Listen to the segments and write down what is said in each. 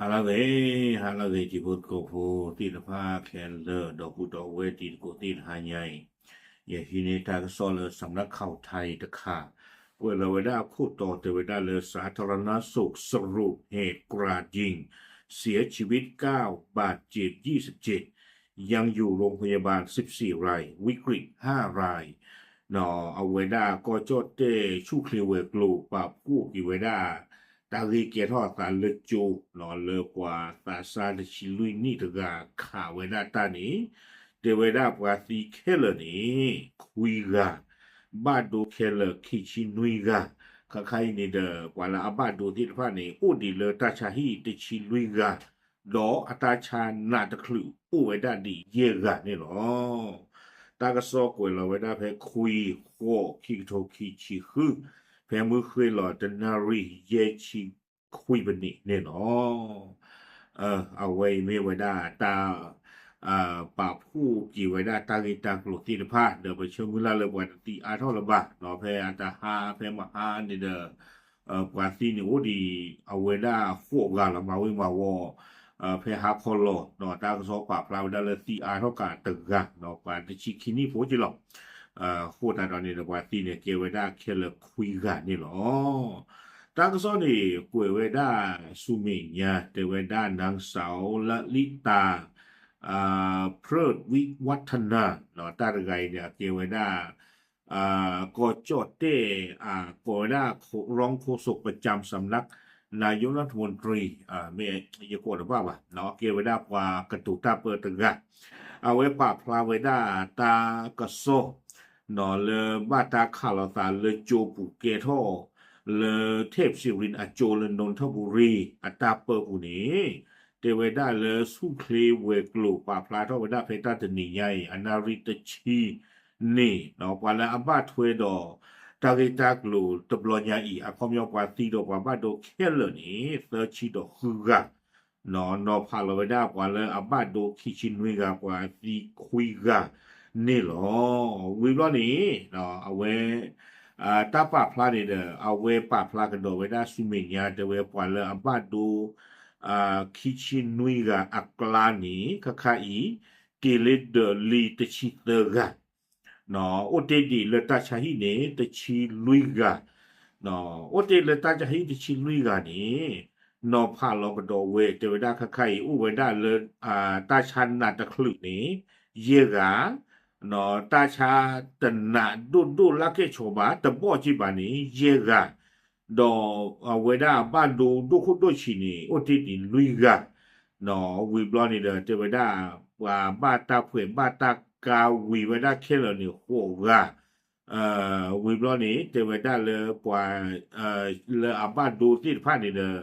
ဟါလၢအဂ့ၤ, ဟါလၢအဂ့ၤ တံၤဖိသကိးဖိသ့ၣ်တဖၣ်ခဲလၢာ် ဒီပုၢ်ဒီဝဲၢ်တံၤသကိးသ့ၣ်တဟါညါအံၤ, ယဟံးန့ၢ်တၢ်ကစီၣ်လၢ စံနၢ်ခီၣ်ထါအံၤတခါ, ကွဲးလီၤဝဲဒၣ်အခိၣ်တီတဲဝဲဒၣ်လၢ สาธารณสุขสรุปเหตุกราดยิง เสียชีวิตเก้าบาดเจ็บยี่สิบเจ็ด ยังอยู่โรงพยาบาลสิบสี่ราย วิกฤตห้าราย အဝဲဒၣ်ကီၢ်ကၠီၣ်တဲၣ်ဆူၣ်ချ့ဝဲၤကျိၤ ပာ်ဖှိၣ်က့ၤဝဲဒၣ် တၢ်ဂ့ၢ်ကဲထီၣ်အသးလၢကၠိ လၢပှၤသးစၢ်တဆံလွံၢ်နံၣ်တဂၤခးဝဲဒၣ်တၢ်န့ၣ်, တဲဝဲဒၣ်ပှၤသံခဲလၢာ်န့ၣ် ခွံဂၤ, ဘၣ်ဒိခဲလၢာ်ခံဆံနွံဂၤ, ခါခါအံၤန့ၣ်ဒီး ပှၤလၢအဘၣ်ဒိသ့ၣ်တဖၣ်န့ၣ် အိၣ်ဒံးလၢတၢ်ဆါဟံၣ်တဆံလွံၢ်ဂၤ, ဒီးအတၢ်ဆါနးတချုးအိၣ်ဝဲဒၣ်ဒံးယဲၢ်ဂၤန့ၣ်လီၤ. တၢ်ကစီၣ်ကွဲးလီၤဝဲဒၣ်ဖဲခွံ ဃိး ခံကထိခံဆံဃု, ဖဲမုၢ်ဃ့ၢ်လီၤတနၣ်ရံၣ်ယဲၢ်ဆံခွံပနံးန့ၣ်လီၤ. အဝဲအံၤမ့ၢ်ဝဲဒၣ်တၢ် ပာ်ဖှိၣ်က့ၤဝဲဒၣ်တၢ်ဂ့ၢ်တၢ်ကျိၤသ့ၣ်တဖၣ် ဒီးပဆၢမုၢ်လၢ်လၢပှၤတသံအါထီၣ်လၢၤဘၣ်, ဒီးဖဲအတဟါဖဲမဟါန့ၣ်ဒီး ပှၤသံန့ၣ်အိၣ်ဒံးအဝဲဒၣ်ဃိးဂၤလီၤ မၤဝံၤမၤဝီၤ, ဖဲဟါခီလီၤ တၢ်ကစီၣ်ပာ်ဖျါဝဲဒၣ်လၢသံအါထီၣ်ကးတဂၤ ပှၤတဆံခံနံၣ်ဖိက့လီၤ. အဃိသတးဒီးန့ၣ်ဒီး ပှၤသံန့ၣ်ကဲဝဲဒၣ်ခဲလၢာ်ခွံဂၤန့ၣ်လီၤ. တၢ်ကစီၣ်န့ၣ် ကွဲးဝဲဒၣ်ဆူမဲာ်ညါ တဲဝဲဒၣ် นางสาว ละลิตา พฤกษ์วิวัฒนา တၢ်တဂၤအံၤန့ၣ် အကဲဝဲဒၣ် ကီၢ်ကၠီၣ်တဲၣ် ကိးဝဲဒၣ် รองโฆษกประจำสำนักนายกรัฐมนตรี မ့ၢ်ယကိးတဘၣ်ဘၣ် ကဲဝဲဒၣ်ပှၤကတိၤတၢ်ပၢတဂၤ, အဝဲပာ်ဖျါဝဲဒၣ်တၢ်ကစီၣ် လၢဘၣ်တၢ်ခးလီၤသးလၢကၠိပူၤကဲထီၣ် လၢ เทพศิรินทร์ အကၠိလၢ นนทบุรี အတၢ်ပၢပူၤန့ၣ် တဲဝဲဒၣ်လၢဆူၣ်ချ့ဝဲၤကျိၤ ပာ်ဖျါထီၣ်ဝဲဒၣ်ဖဲတၢ်တနံၤညါအံၤ အနၣ်ရံၣ်တဆံန့ၣ် ပှၤလၢအဘၣ်ထွဲဒီး တၢ်ဂ့ၢ်တၢ်ကျိၤတဘျီညါအံၤ အခီပညီပှၤသံဒီးပှၤဘၣ်ဒိခဲလၢာ်န့ၣ် သၢဆံဒီးဃုဂၤ နီၤဖးလီၤဝဲဒၣ်ပှၤလၢအဘၣ်ဒိခံဆံနွံဂၤ ပှၤသံခွံဂၤန့ၣ်လီၤ. ဝံၤဘျီန့ၣ် အဝဲ တၢ်ပာ်ဖျါန့ၣ်ဒီး အဝဲပာ်ဖျါကဒီးဝဲဒၣ်ဆူမဲာ်ညါ တဲဝဲပှၤလၢအဘၣ်ဒိ ခံဆံနွံဂၤအကျါန့ၣ် ခါခါအံၤ က့ၤလၢဒီးလံတဆံသၢဂၤ အိၣ်တ့ၢ်ဒံးလၢတၢ်ဆါဟံၣ်န့ၣ် တဆံလွံၢ်ဂၤ, အိၣ်တ့ၢ်လၢတၢ်ဆါဟံၣ်တဆံလွံၢ်ဂၤန့ၣ် နီၤဖးလီၤကဒီးဝဲ တဲဝဲဒၣ်ခါခါအံၤ အိၣ်ဝဲဒၣ်လၢ တၢ်ဆါနးတချုးန့ၣ် ယဲၢ်ဂၤ, တၢ်ဆါတနးဒိၣ်ဒိၣ်လၢကဲၣ်ဆိးဘၣ် တဘီၣ်က့ဘၣ်န့ၣ် ယဲၢ်ဂၤ, ဒီးအဝဲဒၣ်အဘၣ်ဒိဒိၣ်ခိၣ်ဒိၣ်ဆံးန့ၣ် အိၣ်တ့ၢ်ဒံးလွံၢ်ဂၤ, ဝံၤဘျီန့ၣ်ဒီး တဲဝဲဒၣ် ပှၤဘၣ်တၢ်ဖှဲးဘၣ်တၢ်ကါဝံၤဝဲဒၣ်ခဲလၢာ်န့ၣ် ဃိးဂၤ, ဝံၤဘျီန့ၣ် တဲဝဲဒၣ်လၢပှၤ လၢအဘၣ်ဒိသ့ၣ်တဖၣ်န့ၣ်ဒီး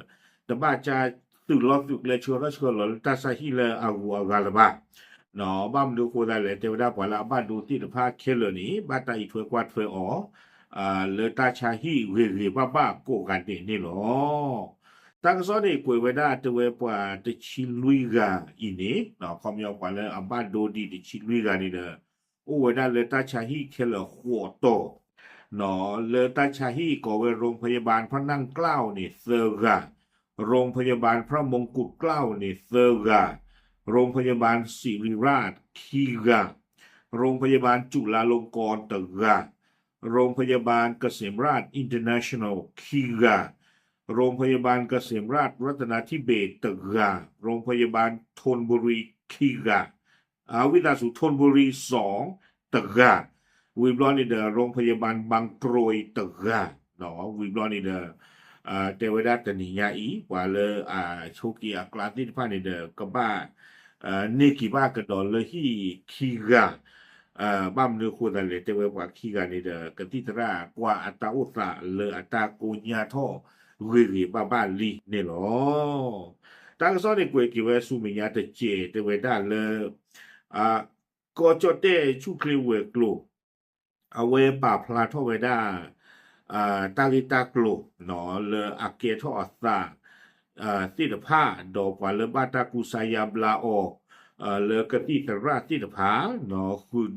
တဘၣ်ကၢ်သုးလီၢ်သုးကျဲဆှၢထီၣ်ဆှၢလီၤလၢတၢ်ဆါဟံၣ်လၢအဂုၤအဂၤလၢၤဘၣ်, ဘၣ်မနုၤအဃိသတးလဲၣ် တဲဝဲဒၣ်ပှၤလၢအဘၣ်ဒိသ့ၣ်တဖၣ်ခဲလၢာ်န့ၣ် ဘၣ်တၢ်အံးထွဲကွၢ်ထွဲအီၤ လၢတၢ်ဆါဟံၣ်ဂ့ၤဂ့ၤဘၣ်ဘၣ်ကိးဂၤဒဲးန့ၣ်လီၤ. တၢ်ကစီၣ်န့ၣ် ကွဲးဝဲဒၣ် တဲဝဲပှၤတဆံလွံၢ်ဂၤအံၤန့ၣ် ခီပညီပှၤလၢအဘၣ်ဒိဒံးတဆံလွံၢ်ဂၤန့ၣ်ဒီး အိၣ်ဝဲဒၣ်လၢတၢ်ဆါဟံၣ်ခဲလၢာ်ဃိးတီၤ, လၢတၢ်ဆါဟံၣ်ကိးဝဲ โรงพยาบาลพระนั่งเกล้าန့ၣ် သၢဂၤ, โรงพยาบาลพระมงกุฎเกล้าန့ၣ် သၢဂၤ, โรงพยาบาลศิริราช ခံဂၤ, โรงพยาบาลจุฬาลงกรณ์ တဂၤ, โรงพยาบาลเกษมราษฎร์ International ခံဂၤ, โรงพยาบาลเกษมราษฎร์ รัตนาธิเบศร์ တဂၤ, โรงพยาบาลธนบุรี ခံဂၤ ဝံသးစူၤ ธนบุรี สอง တဂၤ, ဝံၤဘျီန့ၣ်ဒီး โรงพยาบาลบางกรวย တဂၤ, ဝံၤဘျီန့ၣ်ဒီး တဲဝဲဒၣ်တနံၤညါအံၤ ပှၤလၢအဆိးက့ၤအကျါသ့ၣ်တဖၣ်န့ၣ်ဒီး ကဘၣ် န့ၢ်က့ၤဘၣ်ကဒီးလၢဟံၣ်ခံဂၤ, ဘၣ်မနုၤအဃိသတးလဲၣ် တဲဝဲပှၤခံဂၤန့ၣ်ဒီး ကသံၣ်သရၣ်ကွၢ်အတၢ်အိၣ်သးလၢအတၢ်ကိညၢ်ထီၣ်ဂ့ၤဂ့ၤဘၣ်ဘၣ်လံန့ၣ်လီၤ. တၢ်ကစီၣ်န့ၣ်ကွဲးက့ၤဝဲဆူမဲာ်ညါတစဲး တဲဝဲဒၣ်လၢ ကီၢ်ကၠီၣ်တဲၣ်ဆူၣ်ချ့ဝဲၤကျိၤ အဝဲပာ်ဖျါထီၣ်ဝဲဒၣ် တၢ်ဂ့ၢ်တၢ်ကျိၤ လၢအကဲထီၣ်အသးသ့ၣ်တဖၣ် ဒီးပှၤလၢဘၣ်တၢ်ကူစါယါဘျါအီၤ လၢကသံၣ်သရၣ်သ့ၣ်တဖၣ် ဃုာ်ဒီး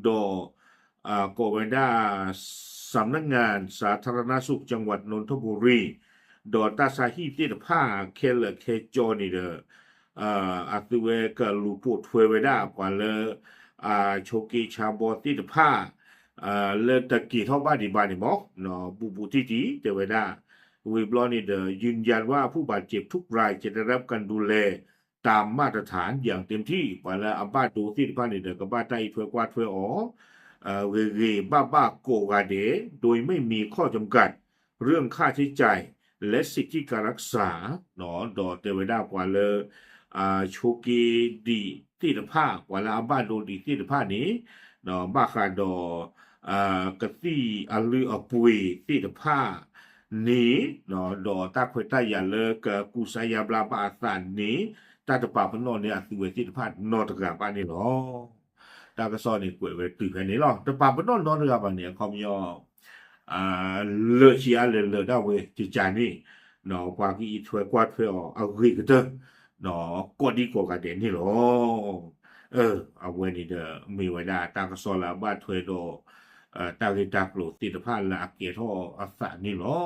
ကိးဝဲဒၣ် สำนักงานสาธารณสุขจังหวัดนนทบุรี ဒီးတၢ်ဆါဟံၣ်သ့ၣ်တဖၣ်ခဲလၢာ်ခဲဆ့န့ၣ်ဒီး အသုဝဲကလူၤပိာ်ထွဲဝဲဒၣ်ပှၤလၢ အဆိးက့ဆါဘီသ့ၣ်တဖၣ် လၢတက့ၤထီၣ်ဘၣ်ဒံးဘၣ်န့ၣ်မ့ၢ် ဘူးဘူးတံၢ်တံၢ် တဲဝဲဒၣ် ဝံၤဘျီန့ၣ်ဒီး ยืนยันว่าผู้บาดเจ็บทุกรายจะได้รับการดูแลตามมาตรฐานอย่างเต็มที่ ပှၤလၢအဘၣ်ဒိသ့ၣ်တဖၣ်န့ၣ်ဒီး ကဘၣ်တၢ်အံးထွဲကွၢ်ထွဲအီၤ ဂ့ၤဂ့ၤဘၣ်ဘၣ်ကိးဂၤဒဲး โดยไม่มีข้อจำกัดเรื่องค่าใช้จ่าย และสิทธิการรักษา ဒီးတဲဝဲဒၣ်ပှၤလၢ ဆိးက့ဒံးသ့ၣ်တဖၣ် ပှၤလၢအဘၣ်ဒိဒံးသ့ၣ်တဖၣ်န့ၣ် ဘၣ်ဃးဒီး ကသံၣ်အလုၢ်အပှ့ၤသ့ၣ်တဖၣ်န့ၣ် ဒီးတၢ်ခွဲးတၢ်ယာ်လၢကကူစါယါဘျါဘၣ်အသးန့ၣ် တၢ်တပာ်ပနီၣ်န့ၢ်အသုဝဲသ့ၣ်တဖၣ်နီတဂၤဘၣ်န့ၣ်လီၤ. တၢ်ကစီၣ်န့ၣ်ကွဲးဝဲတုၤဖဲန့ၣ်လီၤ. တပာ်ပနီၣ်နီတဂၤဘၣ်န့ၣ် အခီပညီ လၢာ်ဆံးအါလဲၣ်လၢာ်ဒၣ်ဝဲကကန့ၣ် ပှၤကအံးထွဲကွၢ်ထွဲအီၤအဂ့ၤကတၢၢ် ကိးဒံကိးဂၤဒဲးန့ၣ်လီၤ. အဝဲန့ၣ်ဒီး မ့ၢ်ဝဲဒၣ်တၢ်ကစီၣ်လၢအဘၣ်ထွဲဒီး တၢ်ဂ့ၢ်တၢ်ကျိၤသ့ၣ်တဖၣ်လၢအကဲထီၣ်အသးန့ၣ်လီၤ.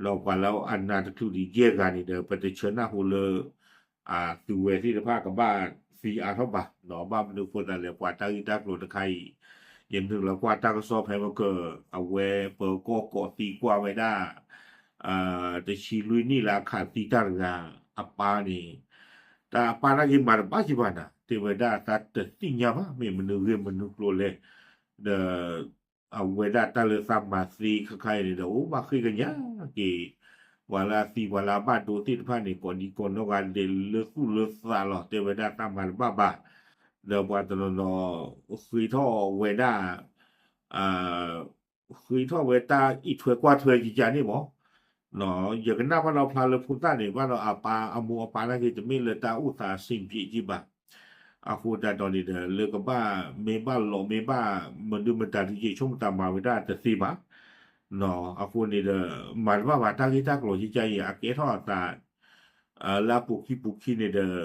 ဒီးပှၤလၢအနာ်တချုးဒံးယဲၢ်ဂၤန့ၣ်ဒီး ပတဆၢနၢ်ဟူလၢ အသုဝဲသ့ၣ်တဖၣ်ကဘၣ်သံအါထီၣ်ဘၣ်, ဘၣ်မနုၤအဃိသတးလဲၣ် ပှၤတၢ်ဂ့ၢ်တၢ်ကျိၤတခါအံၤ ယနုာ်လီၤကွၢ်တၢ်ကစီၣ်ဖဲမကၢၢ် အဝဲပကီၢ်ကိးသံကွၢ်ဝဲဒၣ် တဆံလွံၢ်နံၣ်လၢအခးသံတၢ်တဂၤ အပၢ်န့ၣ် တၢ်အပၢ်နာ်က့ၤမၤတဘၣ်က့ၤဘၣ်နၤ တဲဝဲဒၣ်သးတသ့ၣ်ညါဘၣ် မ့ၢ်မနုၤဂ့ၢ်မနုၤကျိၤလဲၣ် ဒီး အဝဲဒၣ်တၢ်လၢသးမၤသ့ခါခါအံၤန့ၣ်ဒီး အိၣ်ဘၣ်ဃ့ၢ်ကညးက့ၤ ပှၤလၢအသံပှၤလၢအဘၣ်ဒိသ့ၣ်တဖၣ်န့ၣ် ကိးဒံကိးနီၢ်ဂၤဒဲးလၢသူၣ်လၢသးလီၤ တဲဝဲဒၣ်သးမၤတဘၣ်ဘၣ်, ဒီးပှၤတနီၤနီၤ ဃ့ထီၣ်ဝဲဒၣ် ဃ့ထီၣ်ဝဲတၢ်အံးထွဲကွၢ်ထွဲကကန့ၣ်မး ယကနၣ်ဘၣ်ဒီးဖျါလၢဖိသၣ်န့ၣ် ဘၣ်ဒီးအပၢ်အမိၢ်အပၢ်နာ်က့ၤ တမ့ၢ်လၢတၢ်အိၣ်သးအဆင်ပြေက့ၤဘၣ်. အဃိသတးဒီးန့ၣ်ဒီး လၢကဘၣ်မ့ၢ်ဘၣ်လီၤမ့ၢ်ဘၣ် မဒုမတၤဒုက့ၤဆိကမိၣ်တၢ်မၤဝဲဒၣ်တသ့ဘၣ်. အဃိန့ၣ်ဒီး မၤတဘၣ်ဘၣ် တၢ်ဂ့ၢ်တၢ်ကျိၤကကအံၤ အကဲထီၣ်အသး လၢအပူၤခံပူၤခံန့ၣ်ဒီး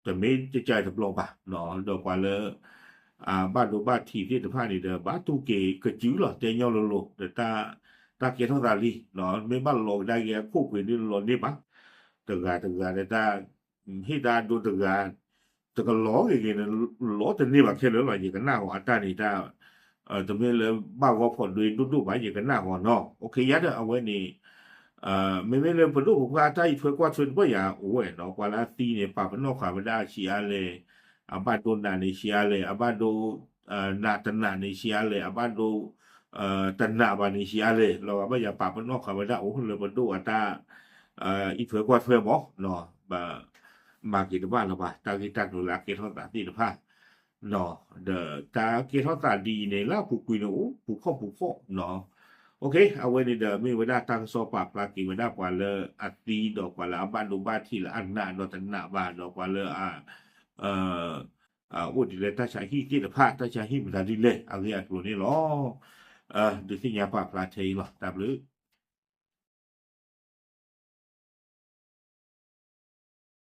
တမ့ၢ်ကကတဘျီဘၣ်, ဒီးပှၤလၢ အဘၣ်ဒိဘၣ်ထံးသ့ၣ်တဖၣ်န့ၣ်ဒီး ဘၣ်တူၢ်က့ၤကစုလီၤ တဲညီလိၤလိၤ ဒီး တၢ်ကဲထီၣ်သးလံ, မ့ၢ်ဘၣ်လီၤကဒါက့ၤအခိၣ်ပှ့ၤဒ်လီၤန့ၢ်ဘၣ်, တဂၤတဂၤဒီးတၢ် ဟ့ၣ်တၢ်ဒိတဂၤ တကလီၤဂ့ၤဂ့ၤန့ၣ် လီၤတန့ၢ်ဘၣ်ခဲလၢာ်လီၤ ယကနၣ်ဂီၤအတၢ်န့ၣ်တၢ် တမ့ၢ်လၢဘၣ်ဂီၤဖီၣ်ဒွဲဒိၣ်ဒိၣ်ဘၣ် ယကနၣ်ဂီၤနီၤ okay ယၤဒီးအဝဲန့ၣ် မ့မ့ၢ်လၢပဒိၣ်ပပှၢ်တၢ်အံးထွဲကွၢ်ထွဲတဘၣ်ယၤအိၣ်ဝဲနီၤ ပှၤလၢအသံန့ၣ် ပာ်ပနီၣ်ဃာ်ဝဲဒၣ်ဆံးအါလဲၣ်, အဘၣ်ဒိနးန့ၣ်ဆံးအါလဲၣ်, အဘၣ်ဒိ နးတနးန့ၣ်ဆံးအါလဲၣ်, အဘၣ်ဒိ တနးဘၣ်န့ၣ်ဆံးအါလဲၣ်, လီၤဂာ်ဘၣ်ယၤ ပာ်ပနီၣ်ဃာ်ဝဲဒၣ်အိၣ်လၢပဒိၣ်အတၢ် အံးထွဲကွၢ်ထွဲမး မၤက့ၤတဘၣ်လၢၤဘၣ် တၢ်ဂ့ၢ်တၢ်ကျိၤလၢအကဲထီၣ်သးသ့ၣ်တဖၣ် ဒီးတၢ်ကဲထီၣ်သးဒ်အံၤန့ၣ် လၢအပူၤကွံာ်န့ၣ်အိၣ်ပူၤခီၣ်ပူၤခီၣ်နီၤ, okay အဝဲန့ၣ်ဒီးမ့ၢ်ဝဲဒၣ်တၢ်ကစီၣ်ပာ်ဖျါက့ၤဝဲဒၣ်ပှၤလၢအသံဒီးပှၤလၢအဘၣ်ဒိဘၣ်ထံးလၢအနးဒီးတနးဘၣ်ဒီးပှၤလၢအ အိၣ်ဒံးလၢတၢ်ဆါဟံၣ်သ့ၣ်တဖၣ် တၢ်ဆါဟံၣ်မတၤဒ်လဲၣ် အဂ့ၢ်အကျိၤန့ၣ်လီၤ. ဒုးသ့ၣ်ညါပာ်ဖျါထဲအံၤလီၤ တၢ်ဘျုး